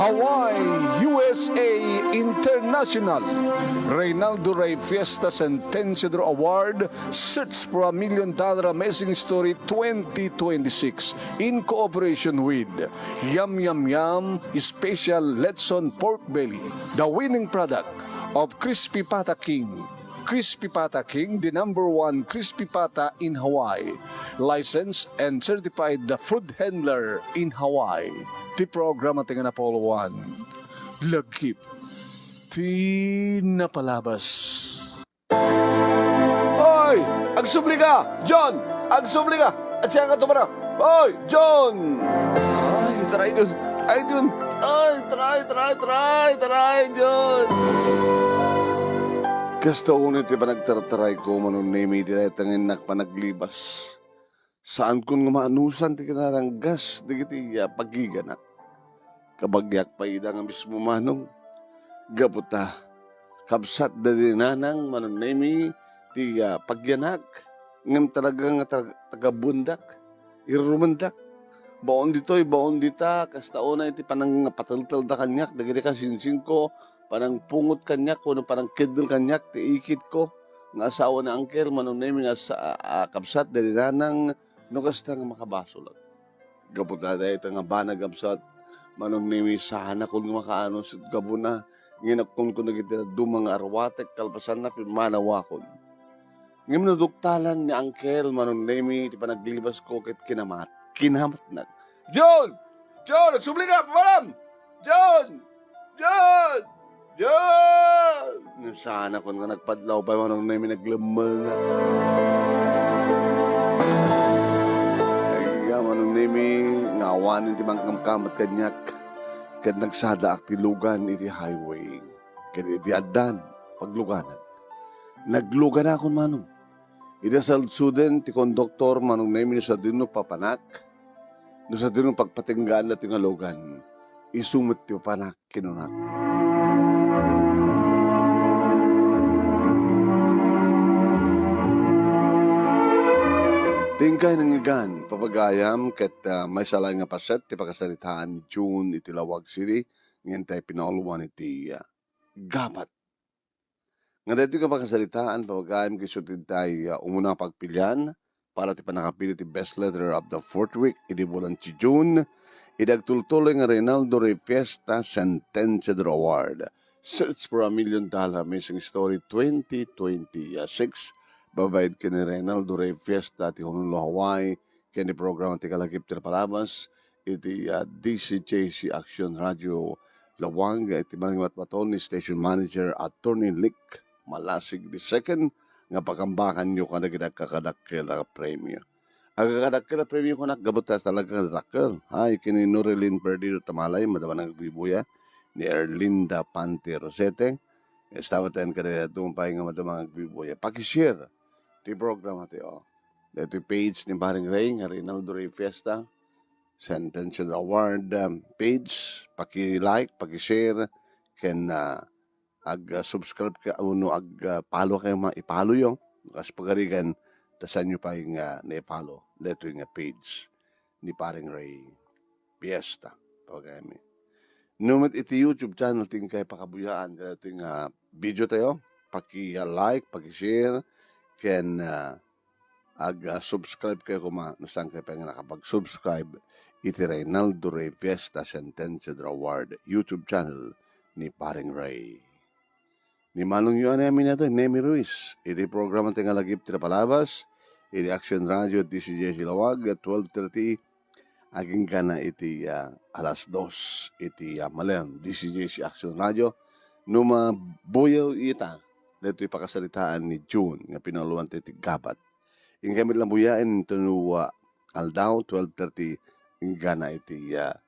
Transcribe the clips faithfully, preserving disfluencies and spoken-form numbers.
Hawaii, U S A International. Reynaldo Rey Fiesta Sentenciador Award, Search for a Million Dollar Amazing Story twenty twenty-six, in cooperation with Yum Yum Yum Special Lechon Pork Belly, the winning product of Crispy Pata King. Crispy Pata King, the number one crispy pata in Hawaii. Licensed and certified the food handler in Hawaii. Ti programa ti nga napauloan. Lagip ti napalabas. Oy! Agsubli ka! John! Agsubli ka! At siya nga tumara! Oy! John! Ay, taray, John! Ay, John! Ay, taray, taray, taray, taray, John! Kasta unay ti panagtartaray ko, Manong Nemi, iti dayta nga innak panaglibas. Saankon nga maanusan ti kinaranggas dagiti, ah, pagiganak. Kabagiak pay ida nga mismo, Manong. Gapu ta, kabsat da di nanang, Manong Nemi, ti, ah, pagyanak. Ngem talaga nga tag-, tagabuendak. Irumendak. Baon ditoy, baon dita, kasta unay ti panangpateltelda kaniak, dagiti kasinsingko, panangpungot kaniak, wenno panangkeddel kaniak, ti ikitko, nga asawa ni Uncle, Manong Nemi, nga sa-, a-, a-, kabsat, dagiti nanang, no kasta nga makabasolak. Gapu ta dayta nga banag, kabsat, Manong Nemi, saanakon nga makaanus iti gabuna, nga inakkonko dagiti dadduma nga arwatek, kalpasanna, pimmanawakon. Ngem naduktalan ni Uncle Manong Nemi ti panaglibas ko ket kinamat-, kinamatnak. "John! John! Agsubli ka! Pamalam! John! John! John!" Ngem saanakon nga nagpadlaw pay Manong Nemi, naglemmeng. Ay, nga Manong Nemi, nga awanen ti mangkamkamat kaniak, ket nagsadaak ti lugan iti highway. Ket iti addan, pagluganak. Nagluganakon, Manong. Iti saludsodna ti konduktor, Manong Nemi, no sadino papanak, no sadino pagpatinggaan daytoy nga lugan, isu met ti papanak, kinunak. Ti inkay nangngegan, papagayam, ket, ah, maysa laeng nga paset ti pakasaritaan ni June iti Laoag City, ngem tay pinauluan iti, ah, Gabat. Nga daytoy nga pakasaritaan, papagayam, ket isu ti tay, ah, umuna pagpilian para ti pannakapili ti Best Letter of the Fourth Week idi bulan ti June, idi agtultuloy nga Reynaldo Rey Fiesta Sentenciador Award, Search for a Million Dollar Missing Story twenty twenty-six, babaen ken ni Reynaldo Rey Fiesta ti Honolulu, Hawaii, ken ti programa ti Kalagip ti Napalabas iti, ah, D C J C Action Radio Laoag, iti mangmatmaton ni Station Manager Attorney Lick Malasig the second, nga pakambakanyo kadagiti agkakadakkel a premio. Agkakadakkel a premio kunak, gapu ta talaga nga dakkel. Ay, ken ni Norilyn Perdido Tamalay, madama nga agbibuya, ni Erlinda Pante Rosete, estawa tayo kadagiti pay nga madama nga agbibuya. Paki-share ti programa ti, oh. Daytoy page ni Paring Ray, nga Reynaldo Rey Fiesta, Sentencial Award, um, page. Paki-like, paki-share, ken, ah, ag, ah, subscribe ka, wenno ag, ah, follow kayo, ma-, i-follow yo. Kas pagarigan, ta saanyo pay nga na-follow daytoy nga page ni Paring Ray Fiesta. Pagayam. No met iti YouTube channel, ti inkay pakabuyaan, kadaytoy nga video tayo, paki-like, paki-share, ken, ah, ag, ah, subscribe kayo koma, no saan kayo pay nga nakapag-subscribe iti Reynaldo Rey Fiesta Sentencial Award YouTube channel ni Paring Ray. Ni Manong Yohane Aminato, Nemi Ruiz, iti programa ti Ngalagip ti Napalabas, iti Action Radio, D C J C Laoag, twelve thirty, agingga na iti, ah, alas dos, iti, ah, malem, D C J C Action Radio. No mabuyaw ita, daytoy pakasaritaan ni June, nga pinauluan ti Gabat. Inkay met la buyaen, ito no, ah, aldaw, twelve thirty, agingga na iti, ah,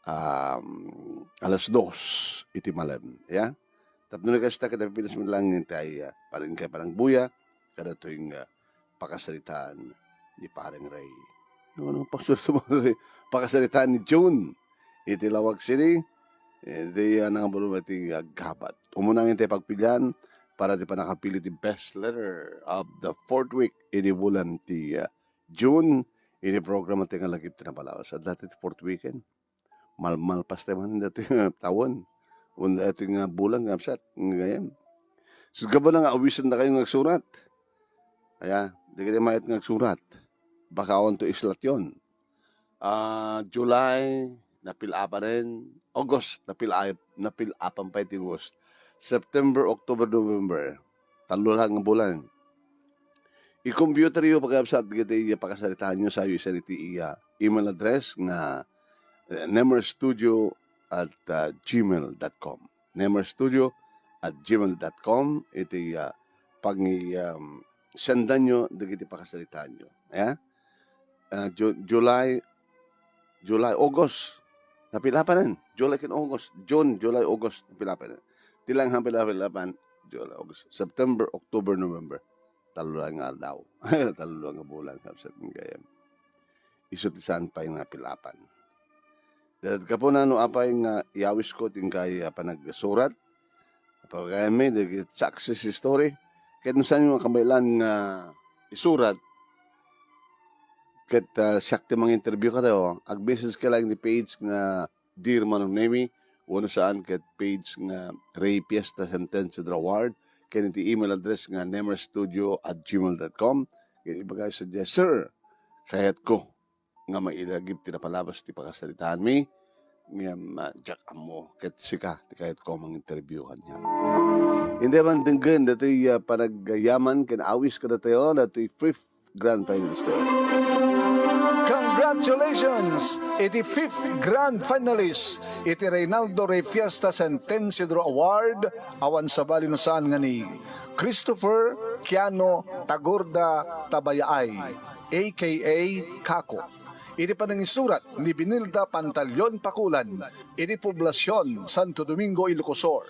um, alas dos iti malem, ya. Tapno ni kasta, kada Pilipinas met lang iti ay, ah, palengke, panangbuya, kadatoy nga pakasaritaan ni Paring Ray. No, no, pakasaritaan ni Ray. Pakasaritaan ni June. Iti Laoag City, iti, ah, nangabalum iti, ah, Gabat. Umuna nga iti pagpilian para ti pannakapili ti best letter of the fourth week iti bulan ti, ah, June, iti programa ti Ngalagip ti Napalabas. Adda ti fourth weekend. Malmalpas tayo man datoy nga tawen. Wenno datoy nga bulan nga absat, nga gayam. So, gapu na nga awisan na kayo nga agsurat. Aya, di kayo mayat nga agsurat. Baka awan to islat yon. Ah, July, napil-apanen. August, napil-, napil-apan pa iti August. September, October, November. Tallo lang nga bulan. I-computer yo pagkabsat dagiti iya pakasaritaan yo, sayo isan iti iya email address nga, eh, nemerstudio at, ah, gmail dot com. Nemerstudio at gmail dot com iti, ah, pangi-, um, sendan yo dagiti pakasaritaan yo. Eh? Ah, Ju-, July, July, August. Napil-apanen. July ken August. June, July, August. Napil-apanen. Ti lang napil-apan. July, August. September, October, November. Tallo lang nga aldaw. Tallo lang nga bulan, kabsat, nga gayam. Isu ti saan pay nga napil-apan. Dayta gapu na no apay nga iyawisko ti inkay, ah, panagsurat. Pagayami, dagiti success story. Ket no saan nga kabaelan nga isurat, ket, ah, siak ti manginterview katayo, ag-message ka lang iti page nga Dear Manong Nemi, wenno saan ket page nga Ray Fiesta Sentencio Award, ken iti email address nga nemerstudio at gmail dot com. Ket ibagay sadiay, "Sir, kayatko nga mailagip ti napalabas ti pakasaritaanmi, ngem, ah, diak ammo ket sika ti kayatko a manginterview kaniak." Indi man denggen datoy, ah, panagyaman ken awis kadatayo, datoy fifth grand finalist. Congratulations iti fifth grand finalist iti Reynaldo Rey Fiesta Sentencio Award, awan sabali no saan nga ni Christopher Kiano Tagorda Tabayaay, A K A Kako. Iti panangisurat ni Benilda Pantaleon Pakulan, iti Poblacion, Santo Domingo, Ilocos Sur.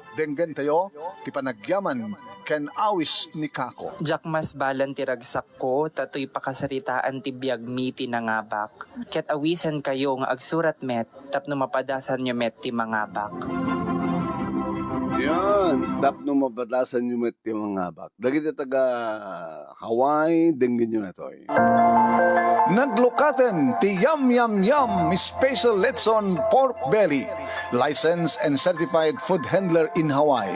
Denggentayo ti panagyaman ken awis ni Kako. Diak masbalan ti ragsakko, ta toy pakasaritaan ti biagmi ti nangabak. Ket awisankayo nga agsurat met tapno mapadasanyo met ti mangabak. Yan, tapno mapadasanyo met ti mangabak. Dagiti taga Hawaii, denggenyo natoy. Naglukaten ti Yum Yum Yum Special Lechon Pork Belly, licensed and certified food handler in Hawaii.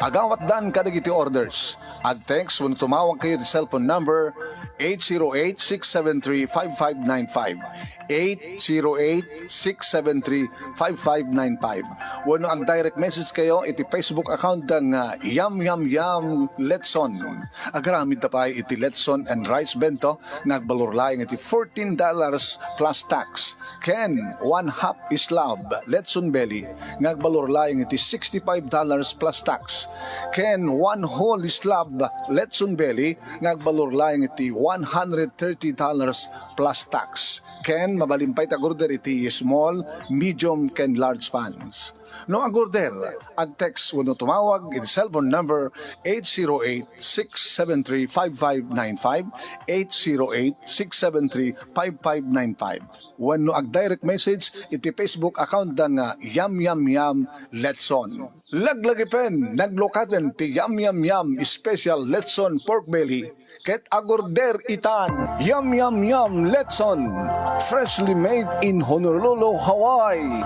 Agawatdan kadagiti orders. Ag-text wenno tumawag kayo ti cellphone number eight zero eight, six seven three, five five nine five. Eight zero eight, six seven three, five five nine five. Wenno ag-direct message kayo iti Facebook account da nga Yum Yum Yum Letson. Agaramid ta pay iti letson and rice bento nga agbalor laeng iti fourteen dollars plus tax, ken one half slab letson belly nga agbalor laeng iti sixty-five dollars plus tax, ken one whole slab letson belly nga agbalor laeng iti one hundred thirty dollars plus tax, ken mabalin pay ti ag-order iti small, medium, ken large pans. No ag-order, ag-text wenno tumawag iti cellphone number eight zero eight, six seven three, five five nine five, eight zero eight, six seven three, five five nine five, wenno ag-direct message iti Facebook account da nga Yum Yum Yum Letson. Laglagipen, naglukaten ti Yum Yum Yum Special Letson Pork Belly ket ag-order itan. Yum Yum Yum Letson, freshly made in Honolulu, Hawaii.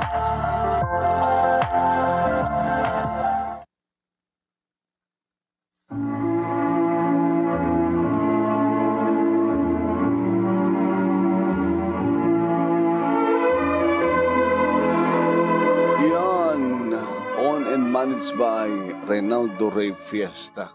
Yan, owned and managed by Reynaldo Rey Fiesta.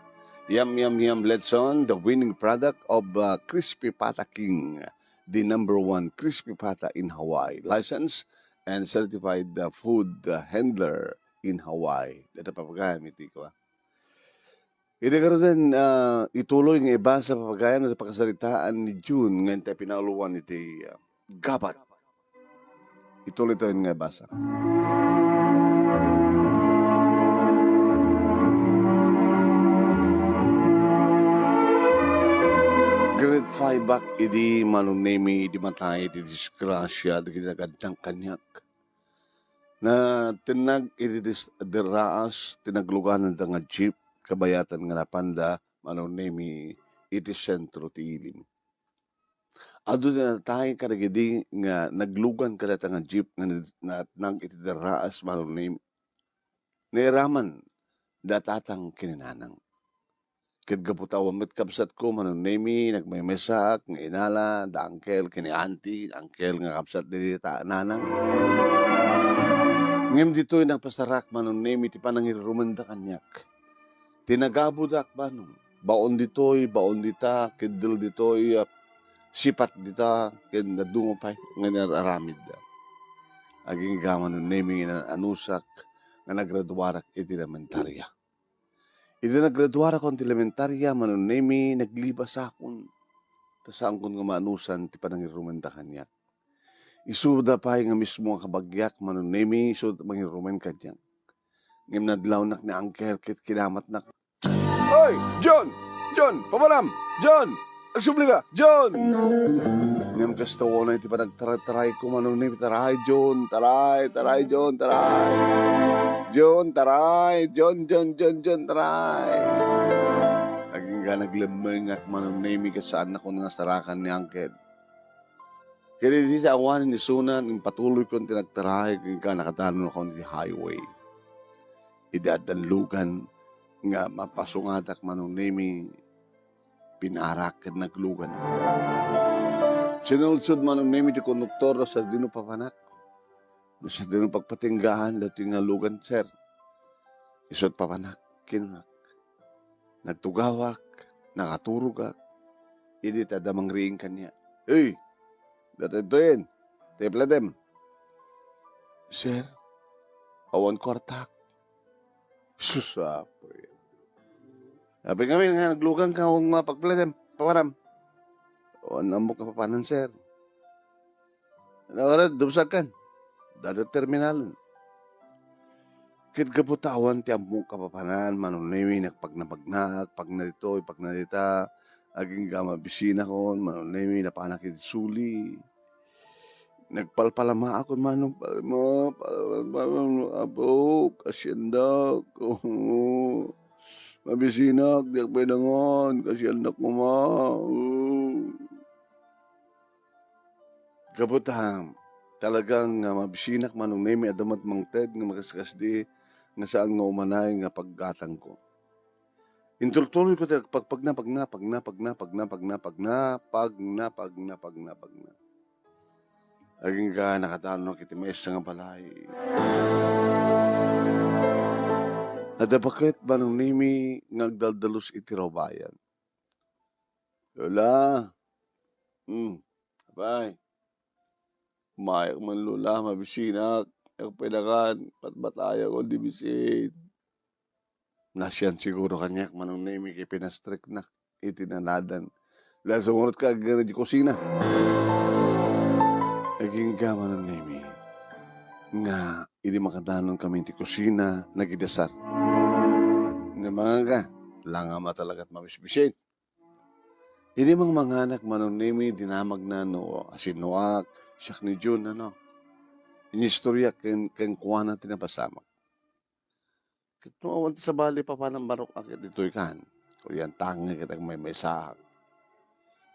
Yum, yum, yum, Letson, the winning product of, uh, Crispy Pata King, the number one Crispy Pata in Hawaii. Licensed and certified, uh, food, uh, handler in Hawaii. Dayta papagayam iti kua. Idi garuden, ah, ituloy nga ibasa papagayam ti pakasaritaan ni June nga intay pinauluan iti, ah, gabat. Ituloy tayo nga ibasa. Great five back idi Manong Nemi idi matay iti disgrasya dagiti nagaddang kaniak. Natennag iti dis-, diraas ti naglugananda nga jeep kabayatan nga napanda Manong Nemi iti sentro ti ilim. Adu ti natay kadagidi nga naglugan kadata nga jeep nga nid-, natnag iti darraas, Manong Nemi. Nairaman da tatang ken ni nanang. Ket gapu ta awan met kabsatko, Manong Nemi, nagmaymaysaak nga inala da uncle ken ni auntie, uncle nga kabsat daydi ta-, nanang. Ngem ditoy nagpasarak, Manong Nemi, ti panangirrumenda kaniak. Ti nagabudak, Manong. Baon ditoy, baon dita, keddel ditoy, ah, sipat dita, ken dadduma pay nga inaramidda. Agingga, Manong Nemi, nga naanusak nga nagraduarak iti elementaria. Idi nagraduarakon ti elementaria, Manong Nemi, naglibasakon. Ta saankon nga maanusan ti panangirrumenda kaniak. Isuda pay nga mismo a kabagiak, Manong Nemi, isuda ti mangirrumen kaniak. Ngem nadlawnak ni uncle ket kinamatnak. "Oy, John! John! Papanam! John! Agsubli ka! John!" Ngem kasta unay ti panagtaray-tarayko, Manong Nemi, "Taray, John! Taray, taray, John! Taray! John, taray! John, John, John, John, taray!" Agingga naglemmengak, Manong Nemi, ket saannakon nga sarakan ni uncle. Ket idi ti awanen isuna, impatuloykon ti nagtaray, agingga nakadanonakon iti highway. Idi addan lugan nga mapasungadak, Manong Nemi, pinarak ket naglugan. Sinudsod, Manong Nemi, ti konduktor no sadino papanak. No sadino pagpatinggaan datoy nga lugan, sir. Isu't papanak, kinunak. Nagtugawak, nakaturogak. Idi ta adda mangriing kaniak. "Hey! Datoy, datoyen. Ti platem." "Sir, awan kuartak." "Sus, apo. Apay ngamin nga naglugan ka, nga pagplatem, papanam?" "Awan ammok a papanan, sir." "Ano, aret, dumsagkan. Dada terminalen." Ket gapu ta awan ti ammok a papanan, Manong Nemi, nagpagnapagnaak, pagna ditoy, pagna dita, agingga mabisinakon, Manong Nemi, napanak iti suli. Nagpalpalamaakon, Manong, palama, palama, palama, Apo, kasiandak. Mabisinak, diak pay dangan, kasiandak koma. Oh. Gapu ta, talagang, ah, mabisinak, Manong Nemi, adda met mangted nga makaskasdi nga saan nga umanay nga paggatangko. Intultuloyko ti pagpagna, pagna, pagna, pagna, pagna, pagna, pagna, pagna, pagna, pagna. Agingga nakadanonak iti maysa nga balay. Adda baket, Manong Nemi, nga agdaldalus iti rubayan. "Lola." "Hmm, apay?" "Umayak man, Lola, mabisinak. Diak pay dangan, batbatayak on ti bisin." Nasian siguro kaniak, Manong Nemi, ket pinastriknak iti nanadan. "La, sumurot ka, agingga kusina." Agingga, Manong Nemi, nga idi makadanon kami iti kusina, nagidasar. "Mangan ka, la nga matalagat mabisbisin." Idi mangmanganak, Manong Nemi, dinamagna no asinoak, siak ni Jun, ano. Inistoryak ken-, kenkuana ti napasamak. Ket no awan ti sabali, papanam barok a ket ditoy kan. Kuryantangek ket agmaymaysaak.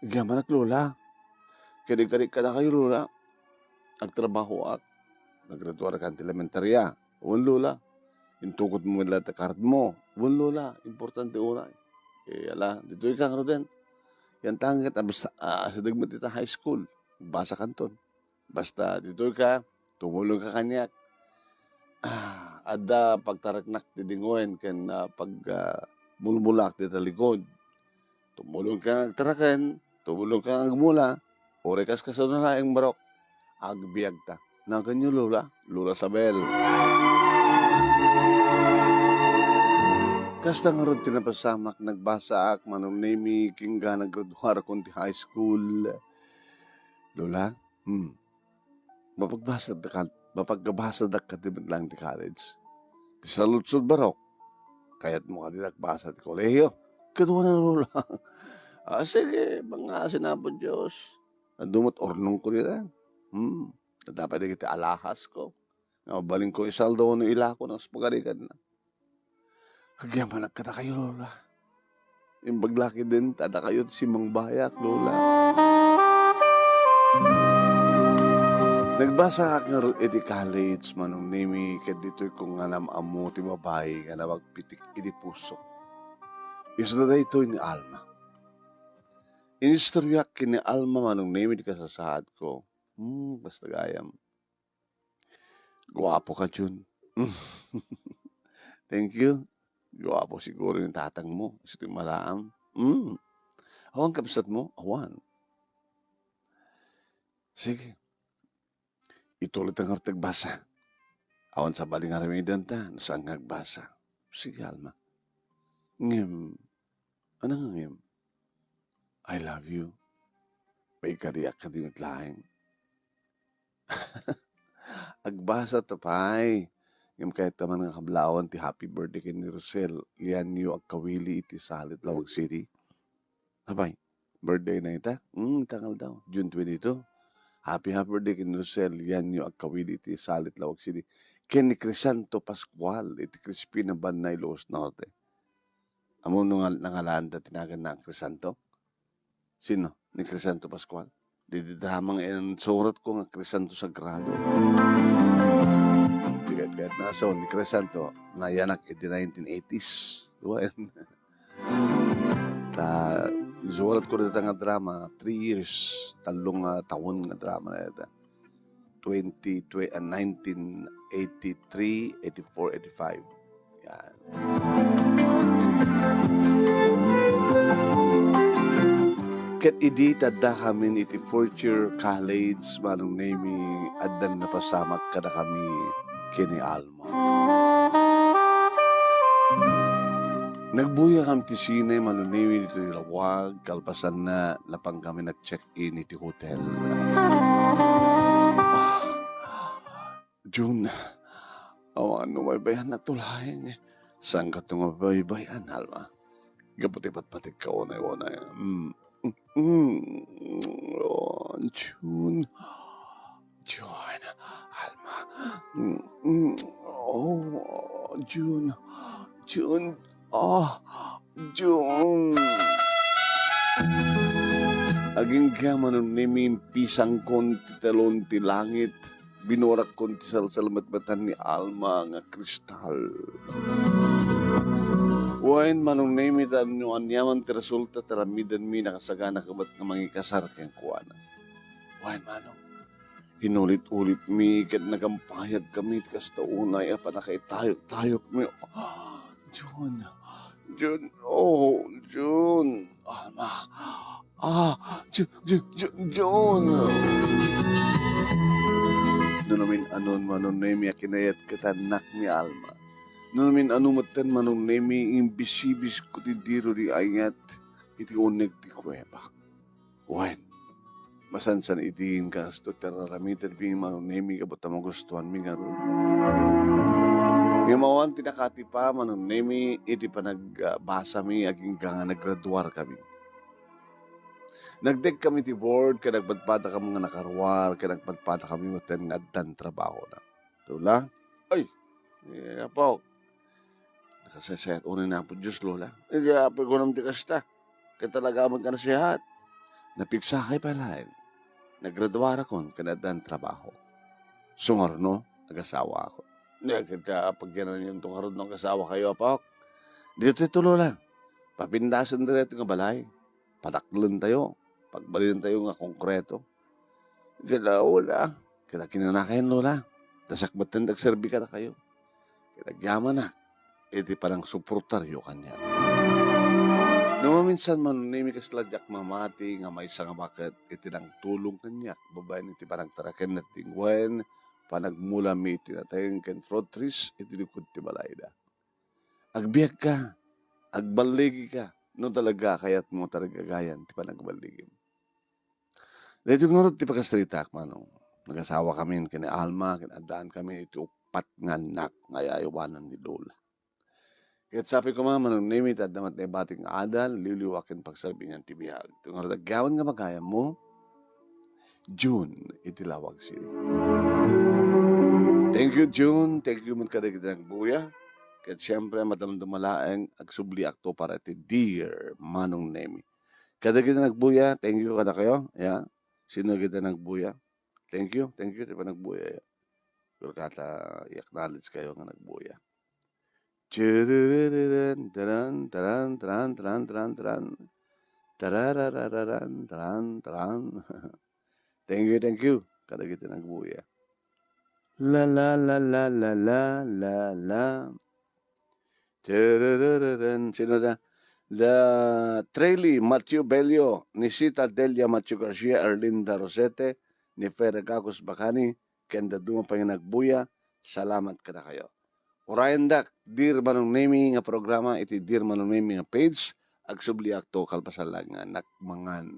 "Agyamanak, Lola. Ket inkarik kadakayo, Lola. Agtrabahoak. Naggraduar kan ti elementaria." "Wen, Lola. Intukod mo met la ti card mo." "Wen, Lola. Importante unay." Eh, ala, ditoy ka ngaruden. Yantangek ket abs-, ah, asideg met ita high school. Basa kanton. Basta ditoy ka, tumulong ka kaniak. Ah, adda pagtareknak ti dingoen ken, ah, pag, ah, mulmulaak dita likod. Tumulong ka nga agtaraken, tumulong ka nga agmula, uray kas kasano laeng barok, agbiagta. Naganyo, Lola, Lola Sabel. Kasta ngarud ti napasamak, nagbasaak, Manong Nemi, ken ingga naggraduarakon ti high school. Lola, hmm, mapagbasadak kad-, mapagbasadak kadi met laeng ti college. Ti saludsod barok, kayatmo kadi a basa ti kolehio? Ket wen, Lola. Ah, sige, pangngaasi, Apo Dios. Adu met urnongko dita. Hmm, adda pay dagiti alahasko. Nga mabalinko isaldo wenno ilako no kas pagariganna. Agyamanak kadakayo, Lola. Imbag la ketdin ta dakayo ti simmangbayak, Lola. Nagbasakak ngarud iti college, Manong Nemi, ket ditoy ko nga nam-ammo ti babai nga namagpitik iti pusok. Isuna daytoy ni Alma. Inistoryak ken ni Alma, Manong Nemi, ti kasasaadko. Hmm, basta gayam. Guapo ka, Jun. Thank you. Guapo siguro ni tatangmo. Isu ti malaam. Hmm. Awan kabsatmo? Awan. Sige. Ituloy ta ngarud ti agbasa. Awan sabali nga aramidenta no saan nga agbasa. Sige, Alma. Ngem, ano nga ngem? I love you. Maikariak kadi met laeng. Agbasa ta pay. Ngem kayat ta man nga kablawan ti happy birthday ken ni Rosel. Lianyo agkawili iti Salit, Lawag City. Apay, birthday na ita? Hmm, ita nga aldaw, June twenty-two. Happy, happy birthday ken Rosel, Lianyo agkawili iti Salit, Lawag City. Ken ni Crisanto Pascual iti Crispina, Bannay, Ilocos Norte. Ammom no nga, nangalaanda ti naganna a Crisanto? Sino? Ni Crisanto Pascual? Di, di drama nga insuratko nga Crisanto Sagrado. Di ket, ket naso ni Crisanto, nayanak iti nineteen eighties. Wen. Ta, insuratko dita nga drama, three years, tallo nga tawen nga drama na ita. Twenty, twe-, ah, nineteen eighty-three, eighty-four, eighty-five. Yan. Ket idi ta addakamin iti fourth year college, Manong Nemi, addan napasamak kadakami ken ni Alma. Nagbuyakami ti sine, Manong Nemi, ditoy Lawag, kalpasanna, napankami nag-check-in iti hotel. Ah, June, awan no baybay-anna to laeng. Saan ka to nga baybay-an, Alma? Gapu ti patpategka unay-unay. Mm. Mm. Oh, June. June, Alma. Mm, mm. Oh, June. June. Ah, June. Agingga, Manong Nemi, impisangkon ti talon ti langit. Binurakkon ti salsalmetmetan ni Alma nga kristal. Wen, Manong Nemi, ta no aniaman ti resulta ti aramidenmi, nakasagana ka met nga mangikasar kenkuana. Wen, Manong, inulit-ulitmi ket nagampayagkami ti kasta unay a pannakaitayok-tayokmi. June, June, oh, June, Alma. Ah, Ju-, Ju-, Ju-, June. No namin-anon, Manong Nemi, a kinayat ket annak ni Alma. No namin-ano metten, Manong Nemi, imbisibisko ti diro ni ayat iti uneg ti kuweba. Wen, masansan idi inkasto ti ar-aramidenmi, Manong Nemi, gapu ta magustuanmi ngarud. Ngem awan ti nakaatipa, Manong Nemi, iti panagbasami agingga nga naggraduarkami. Nagdekkami ti board, ket nagpadpadakami nga nakaruar, ket nagpadpadakami metten nga addan trabahona. Lola? Ay, eh, Apo. Nakasaysayat unay ni Apo Dios, Lola. Idiay Apo, kunam ti kasta. Ket talaga met nga nasihat. Napigsakay pay laeng. Naggraduarakon ken addan trabaho. Sumarno, agasawaakon. Ket, ah, pagyananyon to ngarud no agasawakayo, Apok. Ditoy to, Lola. Papindasen ditoy nga balay. Padaklentayo. Pagbalinentayo nga konkreto. Ket, ah, Lola, ket akinanakayon, Lola. Ta siak metten ti agserbi kadakayo. Ket agyamanak iti panangsuportayo kaniak. No maminsan, Manong Nemi, kasla diak mamati nga maysa nga baket iti nangtulong kaniak babaen iti panagtarakenna ti wen, panagmulami iti nateng ken fruit trees iti likod ti balayda. Agbiagka, agballigika, no talaga a kayatmo ti arigagayan ti panagballigim. Daytoy ngarud ti pakasaritak, Manong. Nagasawakamin ken ni Alma, ken addaankami iti uppat nga annak nga ay-aywanan ni Lola. Ket sapay koma, Manong Nemi, ta adda met naibatik nga adal, liwliwa ken pagserbingan ti biag. Daytoy ngarud agyaman nga bagayammo, June, iti Lawag City. Thank you, June. Thank you met kadagiti nagbuya. Ket siempre, madamdama laeng, agsubliakto para iti Dear Manong Nemi. Kadagiti nagbuya, thank you kadakayo. Ya. Sino dagiti nagbuya? Thank you, thank you ti panagbuya. Pero kata i-acknowledge kayo nga nagbuya. Chiririran, taran, taran, taran, taran, taran, taran. Tararararan, taran, taran. Thank you, thank you. Kadagiti nagbuya. La, la, la, la, la, la, la, la. Tararararan. Sino da? Da Trely, Matthew Bello, ni Sita Delia, Matthew Garcia, Erlinda Rosete, ni Ferre Gagos Bacani, ken dadduma pay nga nagbuya, salamat kadakayo. Urayendak, Dear Manong Nemy nga programa iti Dear Manong Nemy nga page, agsubliakto kalpasan laeng nga anak mangan.